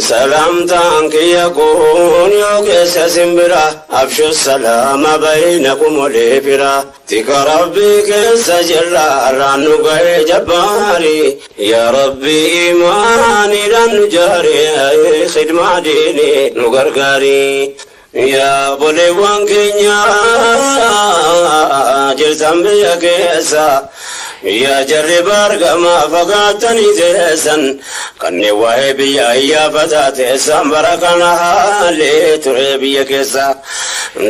Salaamtaan kiyya kun yoo keessa simbira Abshu salaama baynakum walii fira Tika rabbii keessa jirra irraan nu ga'e jabbaari Yaa rabbii imaaniidhaan nu jaari khidmaa diini nu gargaari Yaa obboleewwan keenya jirtan biyya keessa Yaa jarri baargamaa fagaatanii teessan kanneen waa'ee biyya iyyaafataa teessan bara kana haalli ture biyya keessa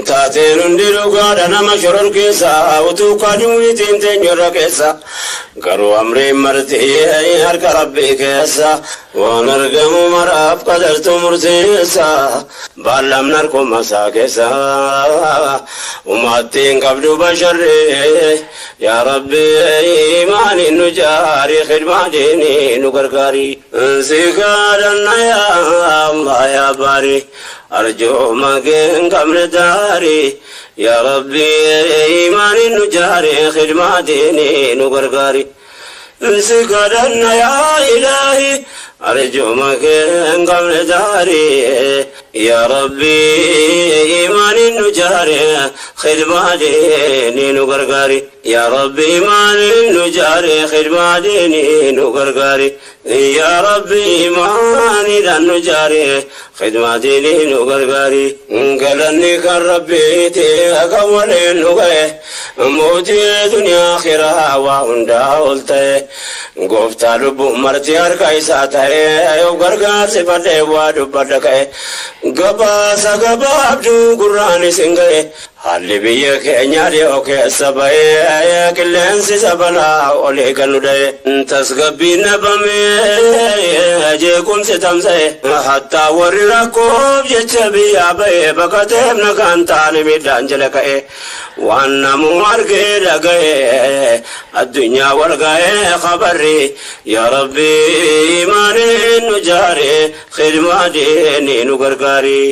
taateen hundi dhugaadha nama shoror keessa utuu kaduutiin teenyurra keessa garuu amriin marti harka rabbii keessa waan argamu maraaf qadartu murteessa baallamni harkuma isaa keessa uummattiin qabdu basharree yaa rabbi iimaaniin nu jaari khidmaa diinii nu gargaari si kadhanna yaa Allah yaa baari arjooma kee hin qabne daari yaa rabbi iimaaniin nu jaari khidmaa diinii nu gargaari si kadhanna yaa ilaahi arjooma kee hin qabne daari yaa rabbi iimaaniin nu jaari khidmaa diinii nu gargaari yaa rabbi iimaaniin nu jaari khidmaa diinii nu gargaari yaa rabbi iimaaniidhaan nu jaari khidmaa diinii nu gargaari galanni kan rabbiiti akka waliin nu ga'e mootii duniyaa akhiraa waa hundaa ol ta'e gooftaa lubbuu marti harka isaa ta'e yoo gargaarsifadhee waa dubbadha ka'e gabaasa gabaabduu gurraan isin ga'e haalli biyya keenyaa dhiyoo keessa ba'ee qilleensi sabanaa olii kan nu dha'e tasgabbiin dhabamee jeequmsi tamsa'e hattaa warri rakkoof jecha biyyaa ba'e baqateef nagaan taane miidhaan jala ka'e waan namuu argee dhaga'e addunyaa wal ga'ee khabarri yaa rabbi imaaniin nu jaare khidmaa diinii nu gargaari.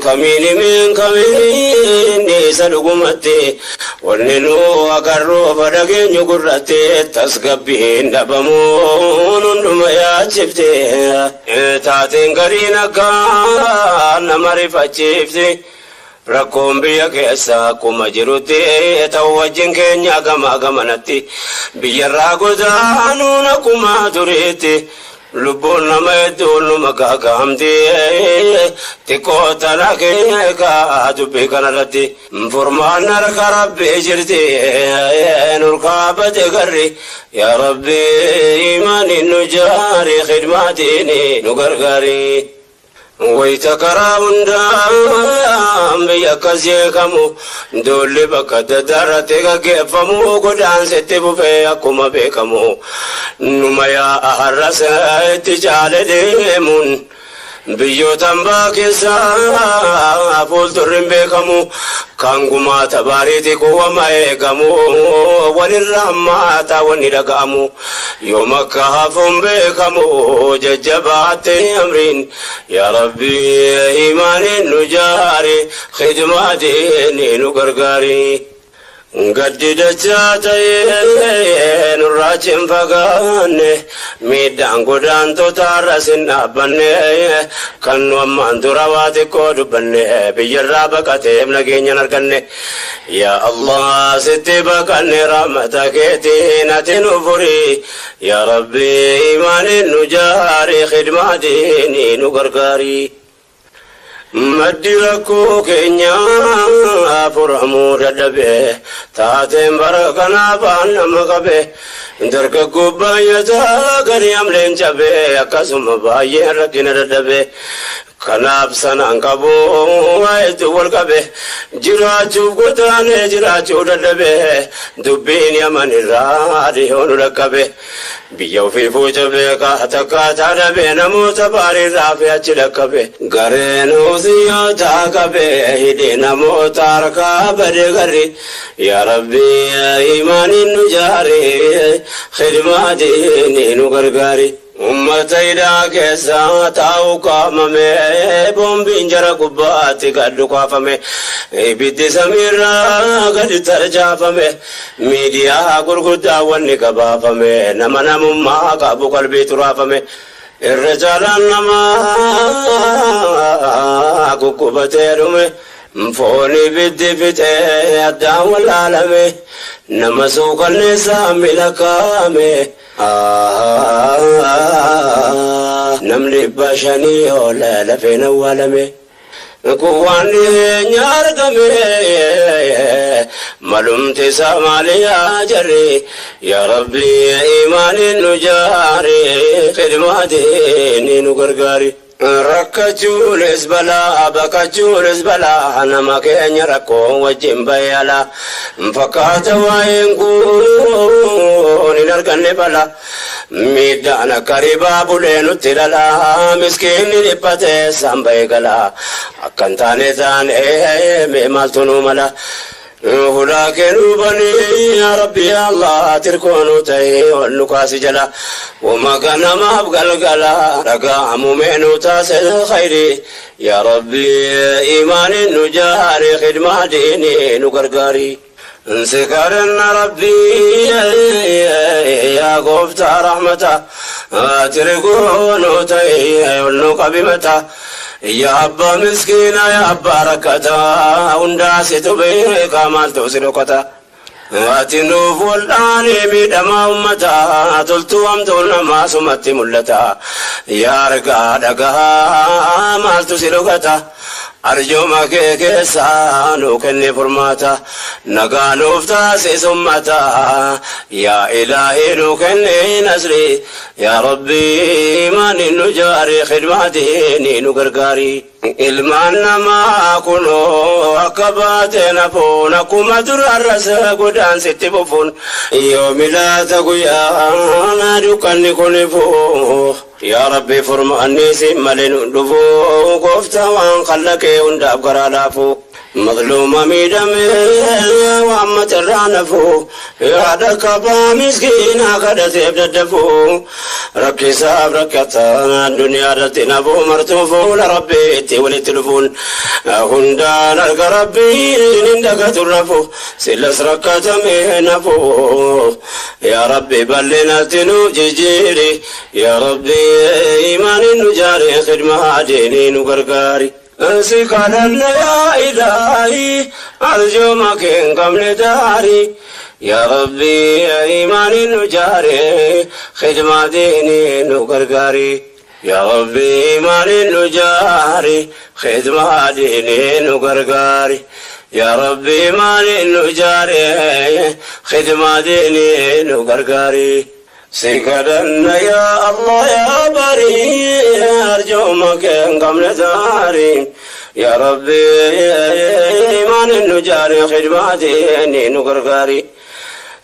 Kamiini min kamiini isa dhugumatti wanni nu agarru fadhageenyu gurratti tasgabbiin dhabamuun hunduma yaachifte taateen gariin akka nama rifachiifte rakkoon biyya keessa akkuma jirutti ta'u wajjin keenya gama gamanatti biyyarraa godaanuun akkuma tureetti lubbuun nama hedduun numa gaagaamti xiqqoo tana keekaa dubbii kanarratti furmaan harka rabbii jirti nurkaa bade garri yaa rabbi imaaniin nu jaari khidmaatiin nu gargaari. Wayita karaa hundaan biyya akkas jeeqamu doolli bakka adda addaa irratti gaggeeffamu godaansitti fufee akkuma beekamu numa yaa'a har'as itti caale deemuun biyyoota hambaa keessaa fuuldurri hin beekamu kan gumaata baariiti kuwama eegamu walirra hammaata wanni dhaga'amu yoom akka hafuun beekamu jajjabaatte amriin yaa rabbi imaaniin nu jaari khidmaa diinii nu gargaari. Gaddi dachaa ta'ee nurraa hin fagaanne miidhaan godaantota har'as hin dhaabbanne kan nu ammaan dura waa xiqqoo dubbanne biyyarraa baqateef nageenya hin arganne yaa Allah sitti baqanne rahmata keetiin ati nu furi yaa rabbi imaaniin nu jaari khidmaa diinii nu gargaari. Maddi rakkoo keenyaa furamuu dadhabe taateen bara kanaaf nama qabe dargaggoo baay'ataa gadi amleen cabe akkasuma baay'een rakkina dadhabe kanaaf sanaan qabu waa hedduu wal qabe jiraachuuf godaanee jiraachuu dadhabe dubbiin yaman irraa dhiyoo nu dhaqqabe biyya ofii fuuca beekaa takkaataa dhabe namoota baariirraa fi achi dhaqqabe gareen husiyyootaa qabe hidhee namoota harkaa bade garri yaa rabbi imaaniin nu jaari khidmaa diinii nu gargaari. Ummata hidhaa keessa taa'u kaamame boombiin jara gubbaatti gad dhukaafame ibiddi samiirraa gadi tarcaafame miidiyaa gurguddaa wanni gabaafame nama namummaa qabu qalbii turaafame irra caalaan namaa guggubatee dhume foon ibiddi fixee addaan wallaalame nama suukanneessaa milakaame. Namni 500 ol lafeen awwaalame kun waan dhiyeenya argame malumti isaa maali yaa jarri yaa rabbi imaaniin nu jaari khidmaatiin nu gargaari. Rakkachuunis balaa baqachuunis balaa nama keenya rakkoo wajjin bayyala fakkaata waa'een kun hin arganne bala miidhaan akka ribaa bulee nutti lala miskiinni dhiphatee samba'ee gala akkan taane taane mee maaltu nu mala. هناك نوبني يا ربي يا الله تركون تهي والنكاس جلا وما كان ما أبقى القلا رقا مؤمن تاس الخير يا ربي إيمان نجاري خدمة ديني نقرقاري انسكرنا ربي يا قفت رحمته تركون تهي والنقبمته يا أبا مسكينة يا أبا ركتا ونداسي تبيك مالتو سلوكتا واتنوف والآني ميدما أمتا تلتو أمتو ما سمت ملتا يا رقا دقا مالتو سلوكتا أرجو ما كيسا نوكني فرماتا نقا نفتاسي سمتا يا إلهي نوكني نصري يا ربي ما نجاري خدمتي نقرقاري ilmaan namaa kunoo akka baate nafuun akkuma durarras godaansitti fufuun yoo milaata guyyaa dukkanni kun ifuu yaa rabbi furmaanni si malee nu dhufuu gooftaa waan kallaqee hundaaf garaa laafuu مظلوم ميدمي وعمة الرانفو يا دكبا مسكينة قد تبدفو ركي ساب ركتا الدنيا رتنبو مرتوفو لربي تولي هندان القربي نندك ترفو سلس ركتا مهنفو يا ربي بلنا تنو جيجيري يا ربي إيمان نجاري خدمة ديني نقرقاري سكرنا يا إلهي أرجو ما كن قبل داري يا ربي إيمان نجاري خدمة ديني نقرقاري يا ربي إيمان نجاري خدمة ديني نقرقاري يا ربي إيمان نجاري خدمة ديني نقرقاري سكرنا يا الله يا بري أرجو ما كان قبل داري يا ربي إيمان النجاري خدمتي نقرقاري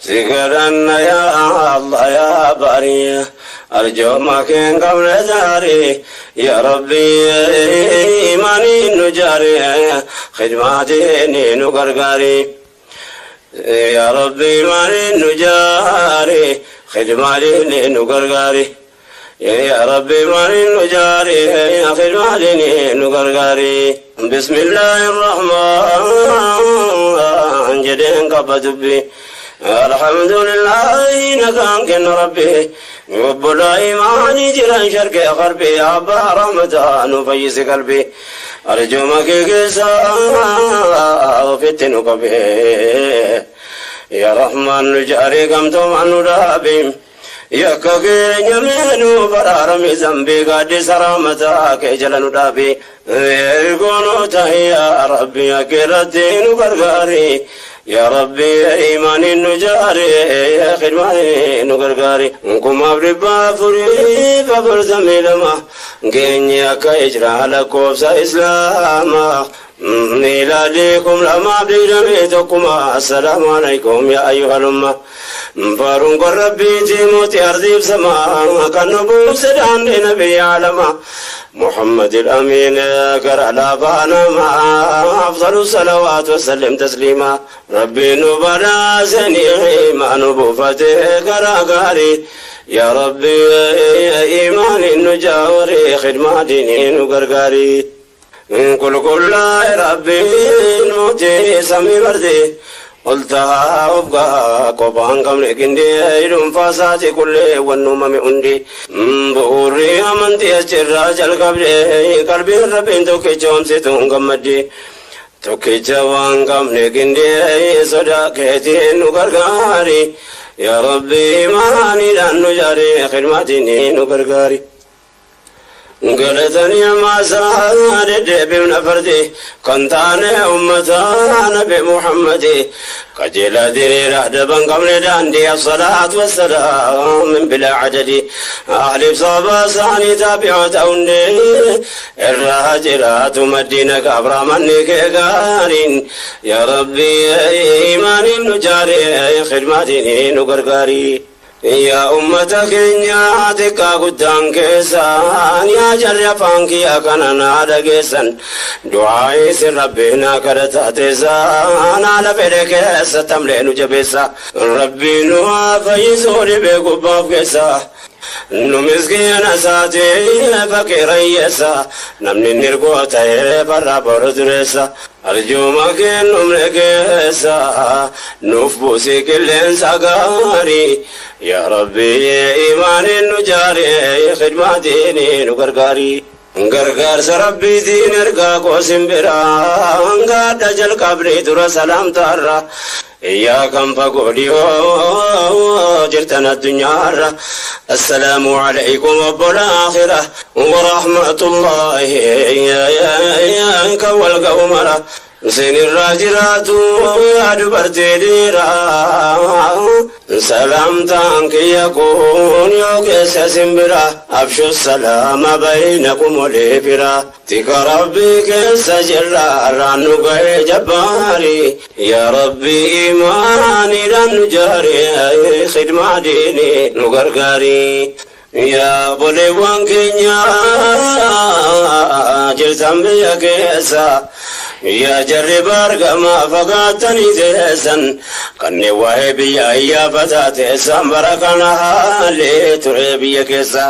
سكرنا يا الله يا بري أرجو ما كان قبل داري يا ربي إيمان النجاري خدمتي نقرقاري يا ربي إيمان النجاري خدمة نقرقاري يا ربي ماني نجاري خدمة نقرقاري بسم الله الرحمن جدين قبتبي الحمد لله نكان ربي رب الإيمان جران شرق غربي أبا رمضان فيس قلبي أرجو مكيسا فتن قبي يا رحمن نجاري قمتم عن رابي يا كغير يمينو برارمي ذنبي قد سرامتك جلن رابي يكونوا يا ربي يا كردين وقرقاري يا ربي إيمان النجاري يا خدماني نقرقاري كم أبربا فري فبرزمي لما كينيا كإجرا على كوبسا إسلاما ميلادكم لما بيدميتكم السلام عليكم يا أيها الأمة فارون ربي تيموتي أرضي بسما كان نبو سدان لنبي عالما محمد الأمين قرأ لابانا ما أفضل الصلوات وسلم تسليما ربي نبنا سني ما نبو فتح قرأ قاري يا ربي إيمان نجاري خدمة ديني نغرغاري كل كل ربي الموتي سمي بردي قلتها وابقى قبان قمر كندي فاساتي كل والنوم مئندي بوري أمنتي أجر قبلي قلبي ربي توكي جومسي تونغمدي tokkicha waan qabne qindee sodaa keetiin nu gargaari yaa rabbi imaaniidhaan nu jaare khidmaatiin nu gargaari. Galatanii amaasaa deddeebiin fardi kan taane ummata nabi Muhammadi qajeelaa diriiraa daban qabne daandii assalaatu wassalaam min bilaa cadadi ahliif sabaa isaanii taabi'oota hundee irraa jiraatu maddiina gabraamanni kee gaariin yaa rabbi imaaniin nu jaare khidmaatiin nu gargaari. Yaa ummata keenya xiqqaa guddaan keessan yaa jarri afaan kiyyaa kana naa dhageessan du'aa isin rabbiin kadhataa teessan haala fedhe keessa tamlee nu jabeessa rabbiin nu haa fayyisuu dhibee gubbaaf keessa. Nu miskiina isaati faqiira hiyyeessa namni nirgoo ta'ee farra boru dureessa arjuma kennumne keessa nuuf buusii qilleensa gaarii yaa rabbi imaaniin nu jaaree khidmaatiin nu gargaari. Gargaarsa rabbiitiin ergaa koosin biraa gaadha jalqabnee dura salaamtaarra yaa kan fagoo dhiyoo jirtan addunyaarra assalaamu alaykum obbola aakhira warahmatullaahi kan wal ga'u mara sinirraa jiraatu yaa dubartii dhiiraa salaamtaan kiyya kun yoo keessa simbira abshu salaama baynakum walii fira tika rabbii keessa jirra irraan nu ga'ee jabbaari yaa rabbi imaaniidhaan nu jaari khidmaa diinii nu gargaari. Yaa boleewwan keenya jirtan biyya keessa yaa jarri baargamaa fagaatanii teessan kanneen waa'ee biyya iyyaafataa teessan bara kana haalee ture biyya keessa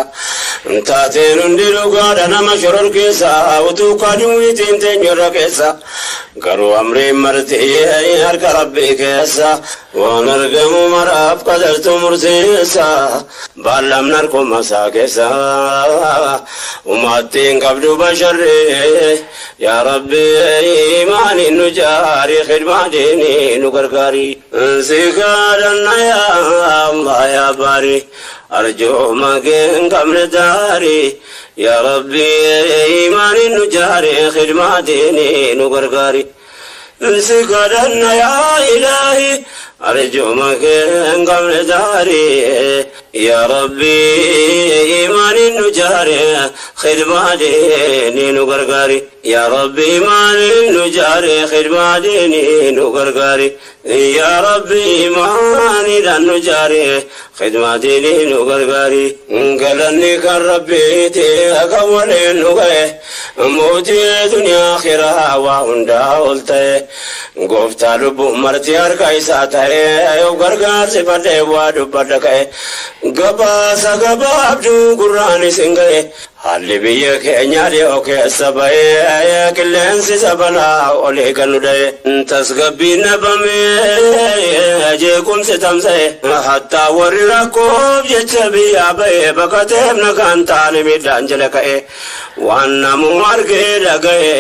taateen hundi dhugaadha nama shoror keessa utuu kaduwiitiin teenyurra keessa garuu amriin marti harka rabbii keessa waan argamu maraaf qadartu murteessa baallamni harkuma isaa keessa uummattiin qabdu basharree yaa rabbi imaaniin nu jaari khidmaatiin nu gargaari. Si kadhanna yaa Allah yaa baari arjooma kee hin qabne daari yaa rabbi imaaniin nu jaari khidmaatiin nu gargaari. Si kadhanna yaa ilaahi arjooma kee hin qabne daari yaa rabbi imaaniin nu jaari khidmaatiin nu gargaari. Yaa rabbi imaaniin nu jaari khidmaatiin nu gargaari. Yaa rabbi imaaniidhaan nu jaari khidmaatiin nu gargaari. Galanni kan rabbiiti akka waliin nu ga'e mootii duniyaa akhiraa waa hundaa ol ta'e gooftaa lubbuu marti harka isaa ta'e yoo gargaarsifadhee waa dubbadha ka'e gabaasa gabaabduu gurraan isin ga'e haalli biyya keenyaa dhiyoo keessa ba'ee qilleensi sabanaa olii kan nu dha'e tasgabbiin dhabamee jeequmsi tamsa'e hattaa warri rakkoof jecha biyyaa ba'e baqateef nagaan taane miidhaan jala ka'e waan namuu argee dhaga'e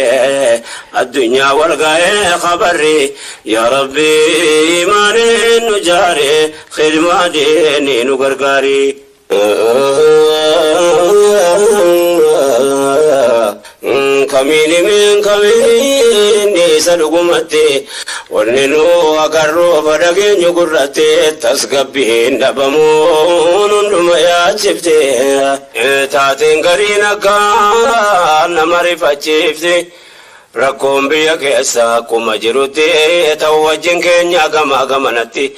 addunyaa wal ga'ee khabarri yaa rabbi imaaniin nu jaare khidmaa diinii nu gargaari. Kamiini min kamiini isa dhugumatti wanni nu agarru fadhageenyu gurratti tasgabbiin dhabamuun hunduma yaachifte taateen gariin akka nama rifachiifte rakkoon biyya keessa akkuma jirutti ta'u wajjin keenya gama gamanatti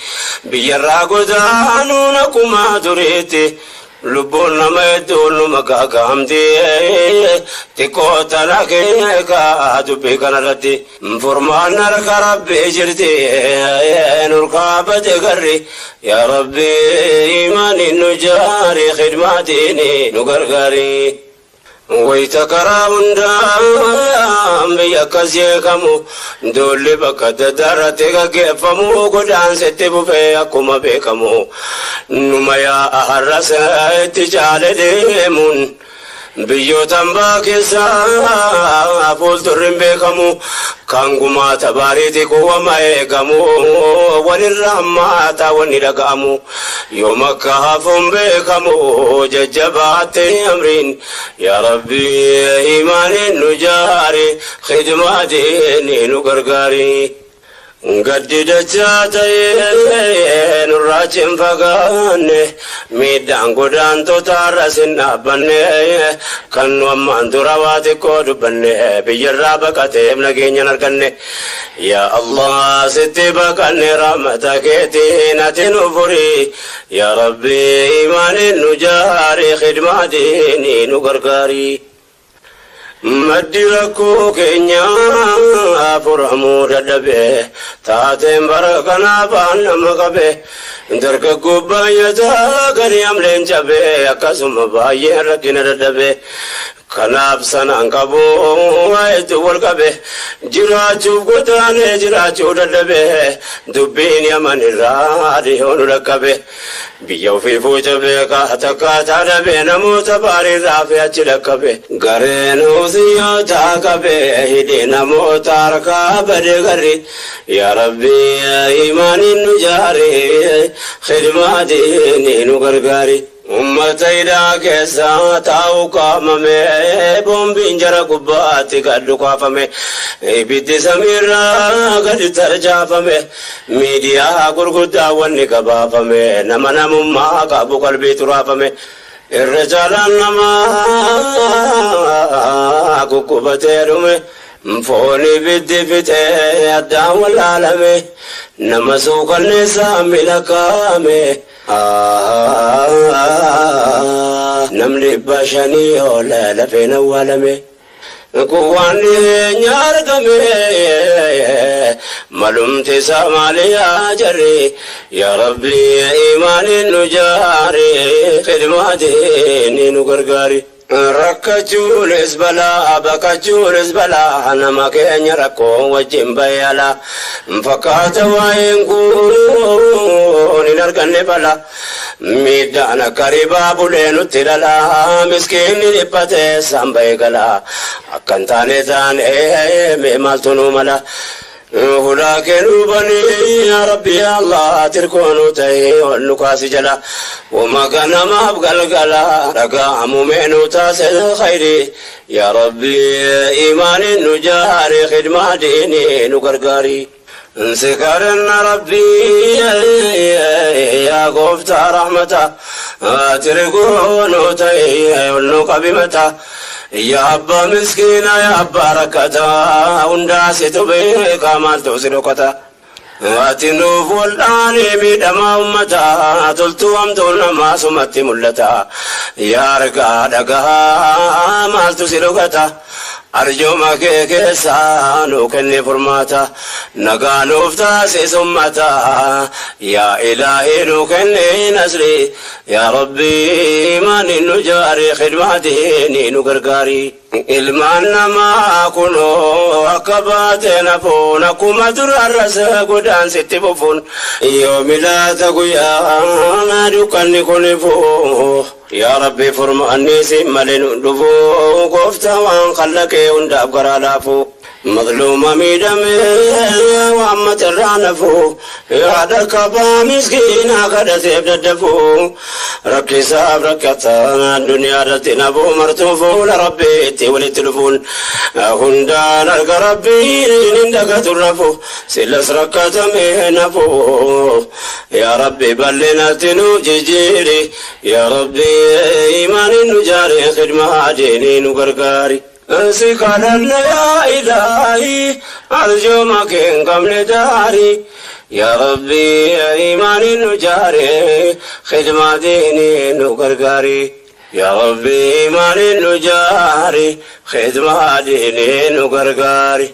biyyarraa godaanuun akkuma tureetti. Lubbuun nama hedduun numa gaagaamti xiqqoo tana keekaa dubbii kanarratti furmaan harka Rabbii jirti nurkaa bade garri. Yaa Rabbi, imaaniin nu jaari, khidmaatiin nu gargaari. Wayita karaa hundaan biyya akkas jeeqamu, duulli bakka adda addaa irratti gaggeeffamu, godaansitti bufee akkuma beekamu, numa yaa'a har'as itti caale deemuun biyyoota hambaa keessaa fuuldurri hin beekamu, kan gumaata baariiti kuwwama eegamu, walirra hammaataa wanni dhaga'amu, yoom akka hafuun beekamu jajjabaatte amriin. Yaa Rabbi, imaaniin nu jaari, khidmaatiin nu gargaari. Gaddi dachaa ta'ee nurraa hin fagaanne, miidhaan godaantota irras hin dhaabbanne, kan nu ammaan dura waa xiqqoo dubbanne, biyyarraa baqateef nageenya hin arganne. Yaa Allah, sitti baqanne, rahmata keetiin ati nu furi. Yaa Rabbi, imaaniin nu jaari, khidmaatiin nu gargaari. Maddi rakkoo keenyaa furamuu dadhabe, taateen bara kanaaf nama qabe, dargaggoo baay'ataa gadi amleen cabe, akkasuma baay'een rakkina dadhabe. Kanaaf sanaan qabu hedduu wal qabe, jiraachuuf godaanee jiraachuu dadhabe, dubbiin Yaman irraa dhihoo nu dhaqqabe, biyya ofii fuuca beekaa takkaataa dhabe, namoota baariirraa fi achi dhaqqabe, gareen husiyoota qabe, hidhee namoota harkaa bade garri. Yaa Rabbi, imaaniin nu jaari, khidmaatiin nu gargaari. Ummata hidhaa keessa taa'u qaamame, boombiin jara gubbaatti gad dhukaafame, ibiddi samiirraa gadi tarjaafame, miidiyaa gurguddaa wanni gabaafame, nama namummaa qabu qalbii turaafame, irra caalaan namaa guggubatee dhume, foon ibiddi fixee addaan wallaalame, nama suukanneessaa milakaame. Namni 500 ol lafeen awwaalame. Kun waan dhiyeenya argame, malumti isaa maali yaa jarri? Yaa Rabbi, imaaniin nu jaari, khidmaatiin nu gargaari. Rakkachuunis balaa, baqachuunis balaa, nama keenya rakkoo wajjin bayala fakkaata, waa'een kun hin arganne bala, miidhaan akka ribaa bulee nutti dhala, miskiinni dhiphatee isaan bahee gala, akkan taane taane mee maaltu nu mala? Hulaa kennuu banii, yaa Rabbi, yaa Allah, tirkoonuu ta'ee ol nu kaasi jala, wama ganamaaf galgala dhaga'amu meenuu taasise khayri. Yaa Rabbi, imaaniin nu jaari, khidmaa diinii nu gargaari. Si kadhanna Rabbi, yaa gooftaa rahmata, tirkoonuu ta'ee ol nu qabi mata. Yaa abbaa miskiina, yaa abbaa rakkataa, hundaa situ beekaa, maaltu si dhokata? Ati nuuf wal'aanee miidhamaa uummataa, toltuu hamtuun namaa sumatti mul'ata. Yaa argaa dhagahaa, maaltu si dhokata? Arjooma kee keessaa nuu kenni furmaata, nagaa nuuf taasisi ummata. Yaa Ilaahii, nuu kenni nasri. Yaa Rabbi, imaaniin nu jaari, khidmaatiin nu gargaari. Ilmaan namaa kunoo akka baatee nafuun, akkuma durarras godaansitti fufuun, yoo milaata guyyaa dukkanni kun ifuu, yaa Rabbi, furmaanni si malee nu dhufu, gooftaa waan khallaqee hundaaf garaa laafu. Mazluuma miidhame waan matarraa nafu, yaada qabaa miskiinaa kadhateef daddafu, rakkisaaf rakkataa duniyaa irratti nafu, martuu fuula Rabbiitti walitti dhufuun, hundaan arga Rabbiin hin dagatu rafu, silas rakkatame nafu. Yaa Rabbi, bal'inatti nu jijjiiri. Yaa Rabbi, imaaniin nu jaari, khidmaa diinii nu gargaari. Si kadhanna yaa Ilaahi, arjooma kee hin qabne daari. Yaa Rabbi iimaaniin nu jaari, khidmaa diinii nu gargaari. Yaa Rabbi iimaaniin nu jaari, khidmaa diinii nu gargaari.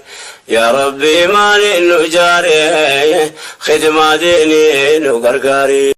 Yaa Rabbi iimaaniin nu jaari, khidmaa diinii nu gargaari.